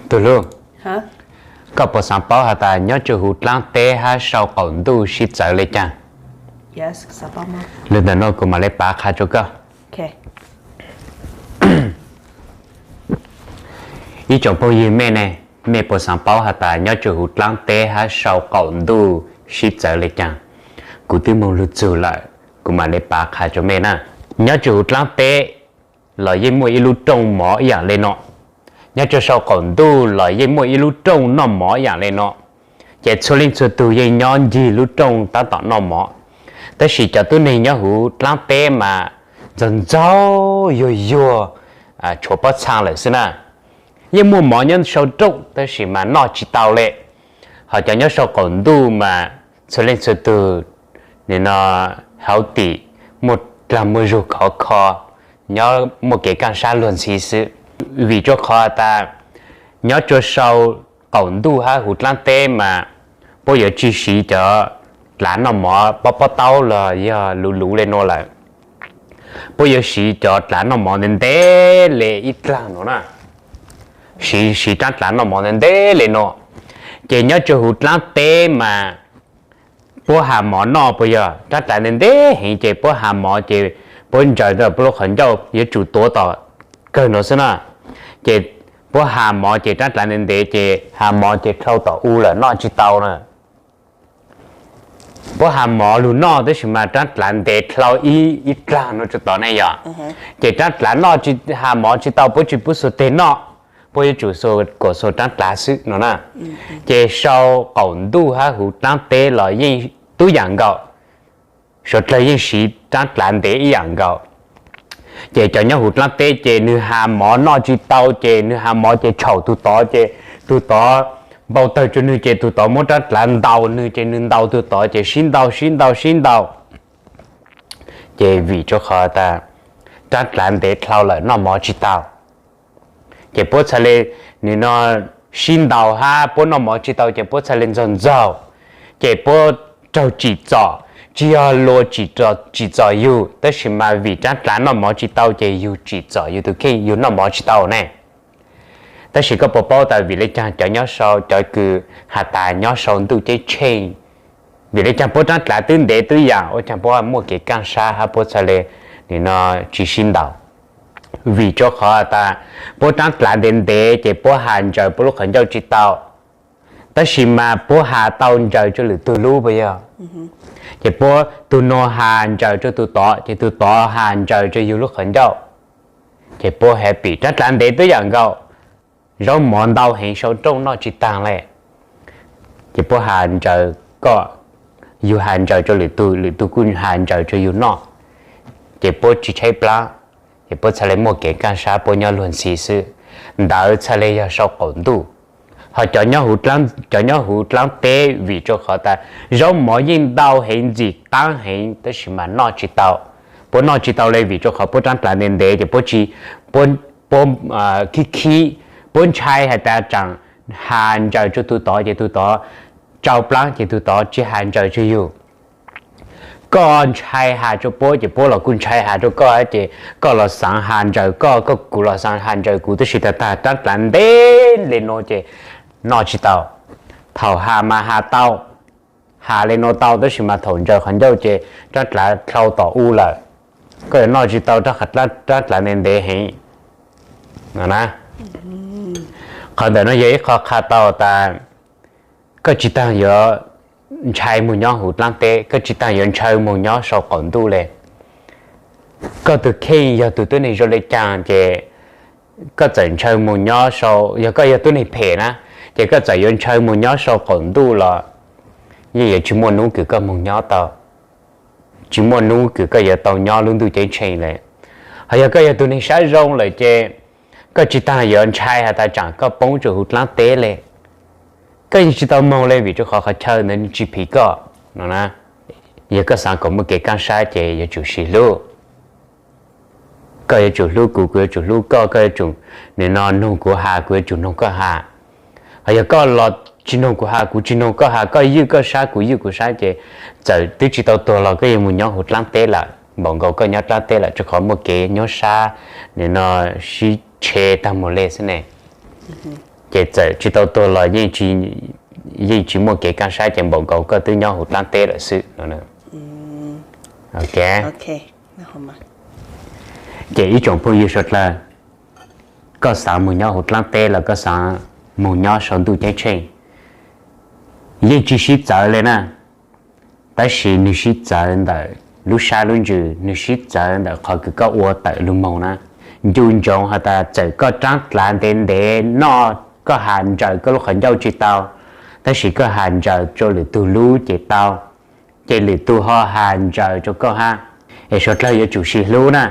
Tug hlub, koj puas xaav paub has tas nyob rua huv dlaab teb hab sau qaum ntuj sib txawv le caag? Lug ntawm nuav kuv mam le pav qha rua koj. Ib tsoom phooj ywg mej ne, mej puas xaav paub has tas nyob rua huv dlaab teb hab sau qaum ntuj sib txawv le caag? Kuv twb moog lug txug lawm, kuv mam le pav qha rua mej na. Nyob rua huv dlaab teb los yeej muaj ib lub rooj mov ib yaam le nuav. Nyob rua sau qaum ntuj los yeej muaj ib lub rooj noj mov ib yaam le nuav. Ces txhua leej txhua tug yeej nyob ncig lub rooj tab tom noj mov. Tab sis cov tub neeg nyob huv dlaab teb mas ntxaug ntxaug yuag yuag, tshuav pob txhaa lawm xwb na. Yeej muaj mov nyob sau rooj tab sis mas noj tsi tau le. Ho cov nyob sau qaum ntuj mas txhua leej txhua tug nim no hauv tim muaj dlaag muaj zug khov kho, nyob muaj kev kaaj sab luag ntxhi xwb. Vim rua qhov tas nyob rua sau qaum ntuj hab huv dlaab teb mas puab yuav tsi siv cov dlav noj mov pob pob taub los yog luv luv le nuav lawm. Puab yuav siv cov dlav noj mov ntev ntev le ib dlaag nuav na. Siv, siv rab dlav noj mov ntev ntev le nuav. Ces nyob rua huv dlaab teb mas puab has mov noj puas yog rab dlav ntev ntev heev ces puab has mov ces puab ntsaws rau puab lub qhov ncauj yuav tsum tuav tom kawg nuav xwb na. Ces puab has mov ces rab dlav ntev ntev ces has mov ces dlhau tom u lawm noj tsi tau na. Puab has mov lug noj tab sis mas rab dlav ntev dlhau ib, ib dlaag nuav rua tod ne yog. Ces rab dlav noj tsi, has mov tsi tau puab tsi pub xuas teg noj, puab yuav tsum xuas kuam xuas rab dlav xwb no na. Ces sau qaum ntuj hab huv dlaab teb los yeej tub yaam nkaus, suav dlawg yeej siv rab dlav ntev ib yaam nkaus. Ces cov nyob huv dlaab teb ces nwg has mov noj tsi tau ces nwg has mov ces tshaum tug tod ces tug tod npau tawg rua nwg ces tug tod muab rab dlav ntaus nwg ces nwg ntaus tug tod ces sib ntaus sib ntaus sib ntaus. Ces vim rua qhov tas rab dlav ntev dlhau lawm noj mov tsi tau. Ces puab txhaj le, nim no sib ntaus hab puab noj mov tsi tau ces puab txhaj le ntxaug ntxaug. Ces puab raug tsim txom, tsi yog luag tsim txom yug tab sis mas vim rab dlav noj mov tsi tau ces yug tsim txom yug tug kheej yug noj mov tsi tau ne. Tab sis koj puas paub tas vim le caag cov nyob sau, cov kws has tas nyob sau ntuj ceeb tsheej, vim le caag puab rab dlav twb ntev twb yaam ua caag puab muaj kev kaaj sab hab puab txhaj le nim no tsi sib ntaus? Vim rua qhov tas puab rab dlav ntev ntev ces puab has ntsaws puab lub qhov ncauj tsi tau. Tab sis mas puab has tau ntsaws rua lwm tug lub puas yog? Ces puab tug nuav has ntsaws rua tug tod ces tug tod has ntsaws rua yug lub qhov ncauj. Ces puab happy, rab dlav ntev twb yaam nkaus, zaub mov ntau heev sau rooj noj tsi taag le. Ces puab has ntsaws koj, yug has ntsaws rua lwm tug, lwm tug kuj has ntsaws rua yug noj. Ces puab tsi tshaib plaab, ces puab txhaj le muaj kev kaaj sab puab nyob luag ntxhi xwb. Ntawd txhaj le yog sau qaum ntuj. Ho cov nyob huv dlaab teb vim rua qhov tas zaub mov yeej ntau heev ntxim qaab heev tab sis mas noj tsi tau. Puab noj tsi tau le vim rua qhov puab rab dlav ntev ntev ces puab tsi, puab, puab khib khib, puab ntshai has tas tsaam has ntsaws rua tug tod ces tug tod tsau plaab ces tug tod tsi has ntsaws rua yug. Koj ntshai has rua puab ces puab los kuj ntshai has rua koj ces koj los xaav has ntsaws koj, koj kuv los xaav has ntsaws kuv tab sis tag tag rab dlav ntev le nuav ces noj tsi tau. Thaum has mas has tau, has le nuav tau tab sis mas thaum ntsaws qhov ncauj ces rab dlav dlhau tom u lawm, koj yuav noj tsi tau rab dlav ntev ntev heev no na. Qhov ntawm no yog ib qho qha tau tas koj tsi taag yuav ntshai moog nyob huv dlaab teb, koj tsi taag yuav ntshaw moog nyob sau qaum ntuj le. Koj tug kheej yog tug tub neeg zoo le caag ces koj txawm ntshaw moog nyob sau, yog koj yog tub neeg phem na, ces koj txawm yuav ntshaw moog nyob sau qaum ntuj los yeej yuav tsi muaj nub kws koj moog nyob tau, tsi muaj nub kws koj yuav tau nyob lub ntuj ceeb tsheej le. Ho yog koj yog tug neeg sab zoo lawm ces koj tsi taag yuav ntshai has tas tsaam koj poob rua huv dlaab teb le. Koj yeej tsi tau moog le vim rua qhov qhov chaw ntawd tsi phim koj no na. Yog koj xaav kom muaj kev kaaj sab ces yuav tsum sib hlub. Koj yuav tsum hlub kuv, kuv yuav tsum hlub koj, koj yuav tsum nim no noog kuv has, kuv yuav tsum noog koj has. Ho yog koj los tsi noog kuv has, kuv tsi noog koj has, koj ywj koj sab, kuv ywj kuv sab ces txawm twb tsi tau tuag los koj yeej moog nyob huv dlaab teb lawm, npaum nkaus koj nyob dlaab teb lawm rua qhov muaj kev nyuaj sab, nim no sib tshe taag moog le xwb ne. Ces txawm tsis tau tuag los yeej tsis muaj kev kaj sab, ces npaum nkaus koj twb nyob hauv dlaab teb lawm xwb no. Ces ib tsoom phooj ywg suav dlawg, koj xaav moog nyob hauv dlaab teb los koj xaav moog nyob sau ntuj ceeb tsheej, yeej tsis sib txawv le na. Tab sis nwg sib txawv ntawm lub sab lub ntsws, nwg sib txawv ntawm qhov kws koj ua tawm lug moog na. Ncu ntsoov has tas txawm koj raab dlav ntev ntev noj, koj has ntsaws koj lub qhov ncauj tsis tau, tab sis koj has ntsaws rua lwm tug lub ces tau, ces lwm tug ho has ntsaws rua koj hab. Es suav dlawg yuav tsum sib hlub na.